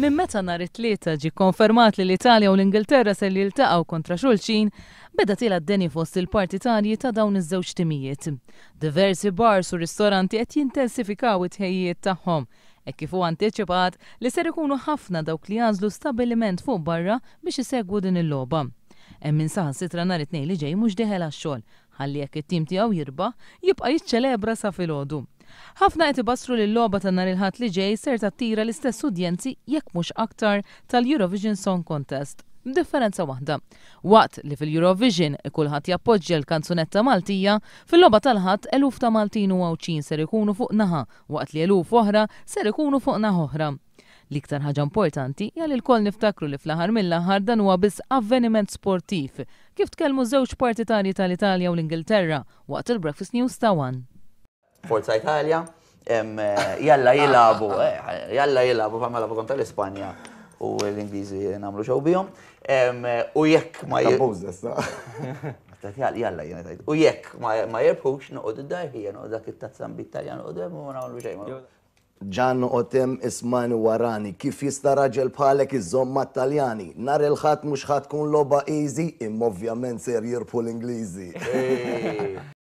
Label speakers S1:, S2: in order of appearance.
S1: Minn meta nhar it-Tlieta ġie kkonfermat li l-Italja u l-Ingilterra ser jiltaqgħu kontra xulxin, beda tiela' d-deni fost il-partitarji ta' dawn iż-żewġ timijiet. Diversi bars u ristoranti qed jintensifikaw it-tħejjijiet tagħhom, hekk kif hu antiċipat li ser ikunu ħafna dawk li jagħżlu stabbiliment fuq barra biex isegwu din il-logħba. Hemm min saħansitra nhar it-Tnejn li ġej mhux dieħel għax-xogħol, ħalli jekk it-tim tiegħu jirbaħ, jibqa' jiċċelebra sa filgħodu. Ħafna qed ibassru li l-logħba ta' nhar il-Ħadd li ġej ser tattira l-istess udjenzi jekk mhux aktar tal-Eurovision Song Contest, b'differenza waħda. Waqt li fil-Eurovision kulħadd jappoġġja l-kanzunetta Maltija, fil-logħba tal-Ħadd eluf ta' Maltin u Għawdxin ser ikunu fuq naħa waqt li eluf oħra ser ikunu fuq naħa oħra. L-iktar ħaġa importanti hija li lkoll niftakru li fl-aħħar mill-aħħar dan huwa biss avveniment sportiv, kif tkellmu żewġ partitarji tal-Italja u l-Ingilterra waqt il-Breakfast News ta' One.
S2: Forza Italia, jalla jilabu, eh, jalla jilabu, bħalma labu kontra l-Ispanja u l-Ingliżi namlu xew bihom. U jekk ma Jalla jena tajt. U jekk ma jirbħux noqogħdu d-dar ħija noqogħdu dak it-tazza bit-Taljan noqogħdu hemm u ma nagħmlu xejn.
S3: Ġan noqgħod hemm ismagħni warani kif jista' raġel bħalek iżomm mat-Taljani. Nhar il-Ħadd mhux ħa tkun logħba easy imma ovvjament ser jirbħu l-Ingliżi.